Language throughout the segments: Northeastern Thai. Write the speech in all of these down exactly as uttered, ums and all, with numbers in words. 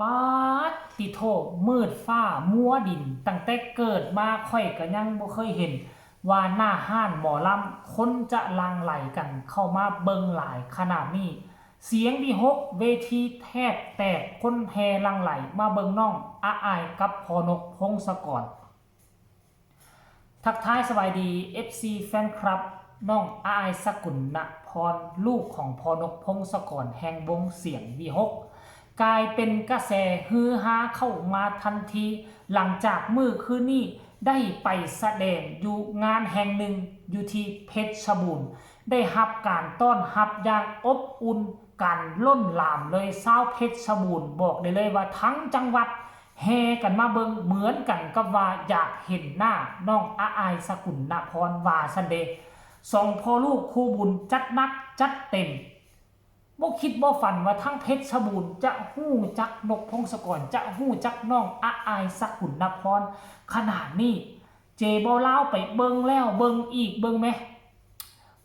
ป๊าดติโธ่ มืดฟ้ามัวดิน ตั้งแต่เกิดมาข้อยก็ยังบ่เคยเห็น ว่าหน้าฮ้านหมอลำ คนจะหลั่งไหลกันเข้ามาเบิ่งหลายขนาดนี้ เสียงวิหก เวทีแทบแตก คนแห่หลั่งไหลมาเบิ่งน้องอาอายกับพ่อนก พงศกร ทักทายสบายดี เอฟซี แฟนคลับ น้องอาอาย สกุลนพร ลูกของพ่อนก พงศกร แห่งวงเสียงวิหก กลายเป็นกระแสฮือฮาเข้ามาทันที หลังจากมื้อคืนนี้ได้ไปแสดงอยู่งานแห่งหนึ่งอยู่ที่เพชรบูรณ์ ได้รับการต้อนรับอย่างอบอุ่น กันล้นหลามเลย ชาวเพชรบูรณ์ บอกได้เลยว่าทั้งจังหวัดแห่กันมาเบิ่ง เหมือนกันกับว่าอยากเห็นหน้าน้องอาอาย สกุลนพร ว่าซั้นเด้ สองพ่อลูกคู่บุญจัดหนักจัดเต็ม บ่คิดบ่ฝันว่าทั้งเพชรบูรณ์จะฮู้จักนก พงศกร จะฮู้จักน้องอาอาย สกุลนพร ขนาดนี้ เจเบาลาวไปเบิ่งแล้วเบิ่งอีก เบิ่งแหม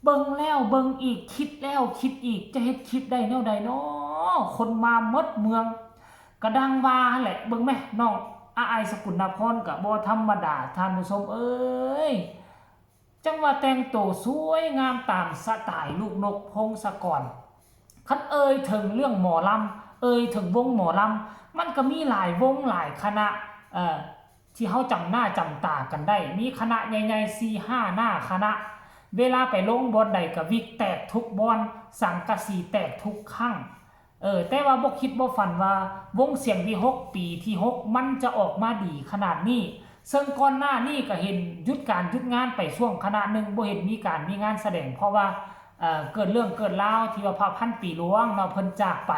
เบิ่งแล้วเบิ่งอีก คิดแล้วคิดอีก จะเฮ็ดคลิปได้แนวใดน้อ คนมาหมดเมือง กะดังว่าหั่นแหละ เบิ่งแหม น้องอาอาย สกุลนพร กะบ่ธรรมดา ท่านผู้ชมเอ้ย จั่งว่าแต่งโตสวยงามตามสไตล์ลูกนก พงศกร คันเอ่ยถึงเรื่องหมอลำ เอ่ยถึงวงหมอลำ มันก็มีหลายวงหลายคณะ เอ่อ ที่เฮาจำหน้าจำตากันได้ มีคณะใหญ่ๆ สี่ห้าหน้าคณะ เวลาไปลงบ่อนใดก็วิกแตกทุกบ่อน สังกะสีแตกทุกครั้ง เออ แต่ว่าบ่คิดบ่ฝันว่าวงเสียงวิหก ปีที่หก มันจะออกมาดีขนาดนี้ ซึ่งก่อนหน้านี้ก็เห็นหยุดการหยุดงานไปช่วงขณะหนึ่ง บ่เห็นมีการมีงานแสดง เพราะว่า เอ่อ เกิดเรื่องเกิดราวที่ว่าพระพันปีหลวงเนาะ เพิ่นจากไป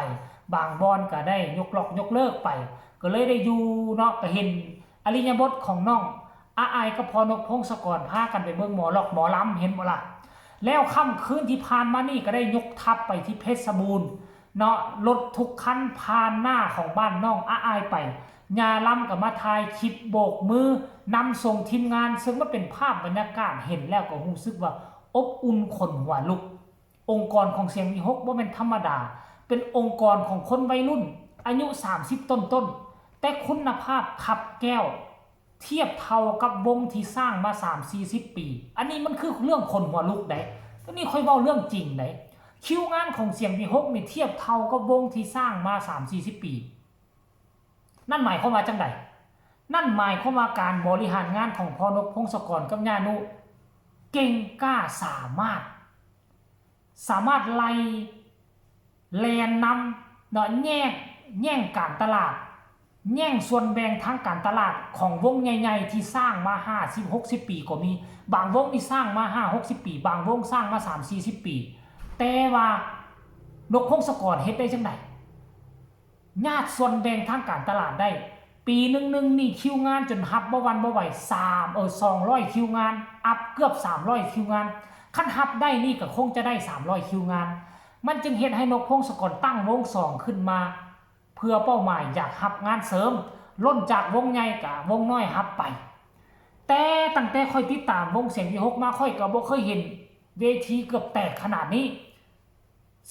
บางบ่อนก็ได้ยกเลิกยกเลิกไป ก็เลยได้อยู่เนาะ ก็เห็นอิริยาบถของน้องอาอายกับพ่อนก พงศกร พากันไปเบิ่งหมอลอกหมอลำ เห็นบ่ล่ะ แล้วค่ำคืนที่ผ่านมานี่ก็ได้ยกทัพไปที่เพชรบูรณ์เนาะ รถทุกคันผ่านหน้าของบ้านน้องอาอายไป ย่าลำก็มาถ่ายคลิปโบกมือนำส่งทีมงาน ซึ่งมันเป็นภาพบรรยากาศเห็นแล้วก็รู้สึกว่าอบอุ่นขนหัวลุก องค์กรของเสียงวิหกบ่แม่นธรรมดา เป็นองค์กรของคนวัยรุ่น อายุ สามสิบ ต้นๆ แต่คุณภาพคับแก้ว เทียบเท่ากับวงที่สร้างมา สามสี่สิบ ปี อันนี้มันคือเรื่องขนหัวลุกได๋ ตัวนี้ข้อยเว้าเรื่องจริงได๋ คิวงานของเสียงวิหกนี่เทียบเท่ากับวงที่สร้างมา สามสี่สิบ ปี นั่นหมายความว่าจั่งใด นั่นหมายความว่าการบริหารงานของพ่อนก พงศกร กับย่านุ เก่งกล้าสามารถ สามารถไล่ แล่นนำเนาะ แย่ง แย่งการตลาด แย่งส่วนแบ่งทางการตลาดของวงใหญ่ๆ ที่สร้างมา ห้าสิบ หกสิบ ปีก็มี บางวงนี่สร้างมา ห้าหกสิบ ปี บางวงสร้างมา สามสี่สิบ ปี แต่ว่านก พงศกร เฮ็ดได้จั่งใด ญาติส่วนแบ่งทางการตลาดได้ ปีหนึ่งๆ นี่คิวงานจนฮับบ่หวั่นบ่ไหว สาม เออ สองร้อย คิวงาน อัพเกือบ สามร้อย คิวงาน คันฮับได้นี่ก็คงจะได้ สามร้อย คิวงาน มันจึงเฮ็ดให้นก พงศกร ตั้งวงสองขึ้นมา เพื่อเป้าหมายอยากฮับงานเสริม ล้นจากวงใหญ่กะวงน้อยฮับไป แต่ตั้งแต่ข้อยติดตามวงเสียงวิหกมา ข้อยก็บ่เคยเห็นเวทีเกือบแตกขนาดนี้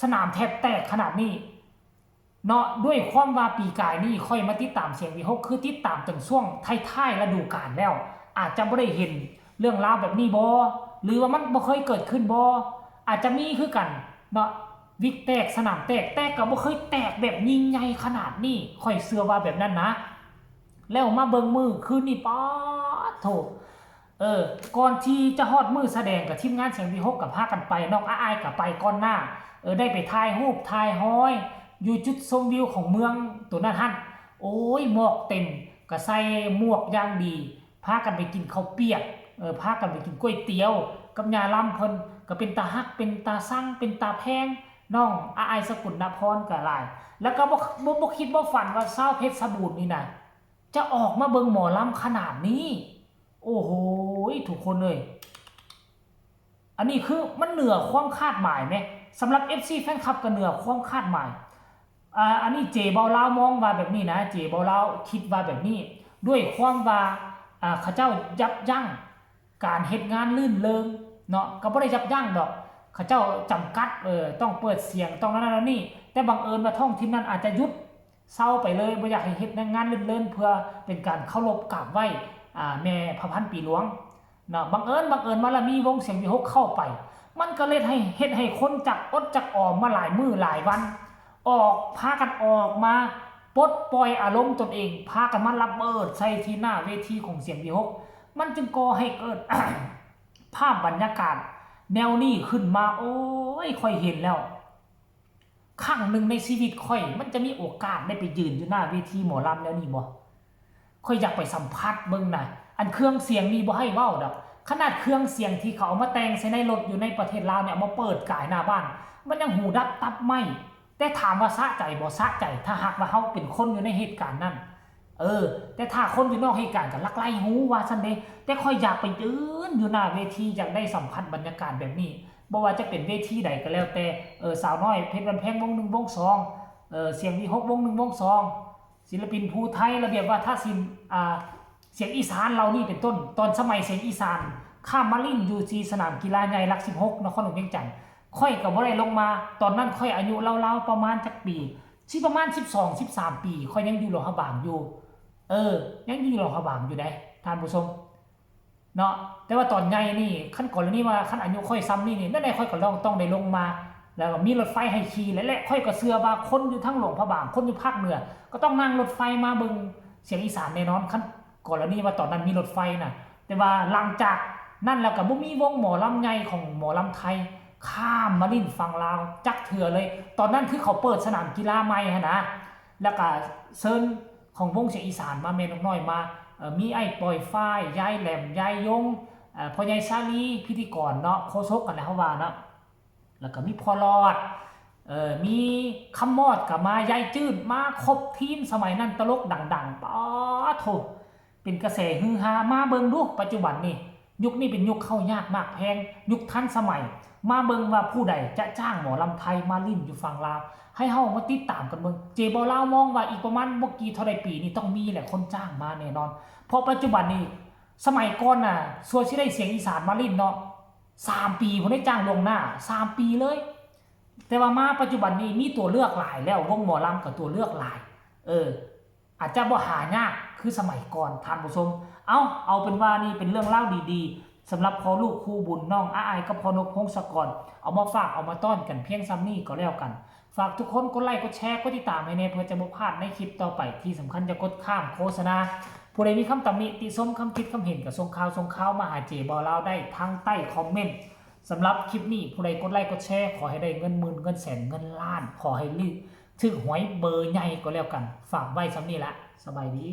สนามแทบแตกขนาดนี้ เนาะ ด้วยความว่าปีกายนี่ข้อยมาติดตามเสียงวิหก คือติดตามตั้งช่วงท้ายๆ ฤดูกาลแล้ว อาจจะบ่ได้เห็นเรื่องราวแบบนี้บ่ หรือว่ามันบ่เคยเกิดขึ้นบ่ อาจจะมีคือกันเนาะ วิกแตกสนามแตก แต่ก็บ่เคยแตกแบบยิ่งใหญ่ขนาดนี้ ข้อยเชื่อว่าแบบนั้นนะ แล้วมาเบิ่งมื้อคืนนี่ ป๊าดโธ่ เออ ก่อนที่จะฮอดมื้อแสดง กับทีมงานเสียงวิหกก็พากันไป น้องอาอายก็ไปก่อนหน้า เออ ได้ไปถ่ายรูปถ่ายฮอย อยู่จุดชมวิวของเมืองตัวนั้นหั่น โอ้ย หมอกเต็ม ก็ใส่หมวกอย่างดี พากันไปกินข้าวเปียก เออ พากันไปกินก๋วยเตี๋ยว กับย่าลำเพิ่น ก็เป็นตาฮัก เป็นตาซัง เป็นตาแพง น้องอาอาย สกุลนพร ก็หลาย แล้วก็บ่ บ่ บ่คิดบ่ฝันว่าชาวเพชรบูรณ์นี่นะ จะออกมาเบิ่งหมอลำขนาดนี้ โอ้โห ทุกคนเอ้ย อันนี้คือมันเหนือความคาดหมายไหม สำหรับ เอฟซี แฟนคลับก็เหนือความคาดหมาย อ่า อันนี้เจเบาลาวมองว่าแบบนี้นะ เจเบาลาวคิดว่าแบบนี้ ด้วยความว่า อ่า เขาเจ้ายับยั้งการเฮ็ดงานรื่นเริงเนาะ ก็บ่ได้ยับยั้งดอก เขาเจ้าจำกัด เออ ต้องเปิดเสียง ต้องนั่นนั่นนี่ แต่บังเอิญว่าท้องถิ่นนั้นอาจจะหยุด เซาไปเลย บ่อยากให้เฮ็ดงานเลินๆ เพื่อเป็นการเคารพกราบไหว้ อ่า แม่พระพันปีหลวงเนาะ บังเอิญ บังเอิญมาละมีวงเสียงวีหกเข้าไป มันก็เลยให้ เฮ็ดให้คนจักอดจักออมมาหลายมื้อหลายวัน ออก พากันออกมาปลดปล่อยอารมณ์ตนเอง พากันมาระเบิดใส่ที่หน้าเวทีของเสียงวีหก มันจึงก่อให้เกิด ภาพบรรยากาศแนวนี้ขึ้นมา โอ้ย ข้อยเห็นแล้ว ครั้งหนึ่งในชีวิตข้อย มันจะมีโอกาสได้ไปยืนอยู่หน้าเวทีหมอลำแนวนี้บ่ ข้อยอยากไปสัมผัสเบิ่งนะ อันเครื่องเสียงนี่บ่ให้เว้าดอก ขนาดเครื่องเสียงที่เขาเอามาแต่งใส่ในรถอยู่ในประเทศลาวเนี่ย เอามาเปิดกายหน้าบ้าน มันยังหูดับตับไหม้ แต่ถามว่าสะใจบ่ สะใจ ถ้าหากว่าเฮาเป็นคนอยู่ในเหตุการณ์นั้น เออ แต่ถ้าคนอยู่นอกเหตุการณ์ก็ลักไล่หูว่าซั่นเด้ แต่ข้อยอยากไปยืนอยู่หน้าเวที อยากได้สัมผัสบรรยากาศแบบนี้ บ่ว่าจะเป็นเวทีใดก็แล้วแต่ เออ สาวน้อยเพชรบ้านแพงวงหนึ่งวงสอง เออ เสียงวีหกวงหนึ่งวงสอง ศิลปินภูไทย ระเบียบวาทศิลป์ อ่า เสียงอีสานเหล่านี้เป็นต้น ตอนสมัยเสียงอีสาน ข้ามมาเล่นอยู่ที่สนามกีฬาใหญ่หลักสิบหก นครหลวงเวียงจันทน์ ข้อยก็บ่ได้ลงมา ตอนนั้นข้อยอายุราวๆ ประมาณจักปี สิประมาณสิบสอง สิบสามปี ข้อยยังอยู่หลวงพระบางอยู่ เออ ยังอยู่หลวงพระบางอยู่เด้ ท่านผู้ชม เนาะ แต่ว่าตอนใหญ่นี่ คันกรณีว่าคันอายุข้อยส่ำนี่นี่ แนวใดข้อยก็ต้อง ต้องได้ลงมา แล้วก็มีรถไฟให้ขี่ และ และข้อยก็เชื่อว่าคนอยู่ทางหลวงพระบาง คนอยู่ภาคเหนือ ก็ต้องนั่งรถไฟมาเบิ่งเสียงอีสานแน่นอน คันกรณีว่าตอนนั้นมีรถไฟน่ะ แต่ว่าหลังจากนั้นแล้วก็บ่มีวงหมอลำใหญ่ของหมอลำไทย ข้ามมาเล่นฝั่งลาวจักเทื่อเลย ตอนนั้นคือเขาเปิดสนามกีฬาใหม่หั้นนะ แล้วก็เชิญของวงเสียงอีสานมา แม่นกน้อยมา เอ่อ มีอ้ายปอยฟ้าย ยายแหลม ยายยง เอ่อ พ่อใหญ่สาลี พิธีกรเนาะ โฆษกหั้นแหละเฮาว่าเนาะ แล้วก็มีพ่อหลอด เอ่อ มีคำมอดก็มา ยายจื้น มาครบทีม สมัยนั้นตลกดังๆ ป๊าดโธ่ เป็นกระแสฮือฮา มาเบิ่งดู ปัจจุบันนี่ ยุคนี้เป็นยุคเข้ายากหมากแพง ยุคทันสมัย มาเบิ่งว่าผู้ใดจะจ้างหมอลำไทยมาเล่นอยู่ฝั่งลาว ให้เฮามาติดตามกันเบิ่ง เจบ่าวลาวมองว่าอีกประมาณบ่กี่เท่าใดปีนี่ต้องมีแหละคนจ้างมาแน่นอน เพราะปัจจุบันนี่ สมัยก่อนน่ะ สั่วสิได้เสียงอีสานมาเล่นเนาะ สามปีพุ้นได้ จ้างล่วงหน้า สามปีเลย แต่ว่ามาปัจจุบันนี้มีตัวเลือกหลายแล้ว วงหมอลำก็ตัวเลือกหลาย เออ อาจจะบ่หายากคือสมัยก่อน ท่านผู้ชม เอา เอาเป็นว่านี่เป็นเรื่องเล่าดีๆ สำหรับพ่อลูกคู่บุญ น้องอ้ายกับพ่อนกพงศกร เอามาฝากเอามาต้อนกันเพียงส่ำนี้ก็แล้วกัน ฝากทุกคนกดไลค์กดแชร์กดติดตามให้แน่ เพื่อจะบ่พลาดในคลิปต่อไป ที่สำคัญอย่ากดข้ามโฆษณา ผู้ใดมีคำตำหนิติชม คำคิดคำเห็นก็ส่งข่าวส่งข่าวมาหาเจบ่าวลาวได้ทางใต้คอมเมนต์ สำหรับคลิปนี้ผู้ใดกดไลค์กดแชร์ ขอให้ได้เงินหมื่นเงินแสนเงินล้าน ขอให้ถืกหวยเบอร์ใหญ่ก็แล้วกัน ฝากไว้ส่ำนี้ละ สบายดี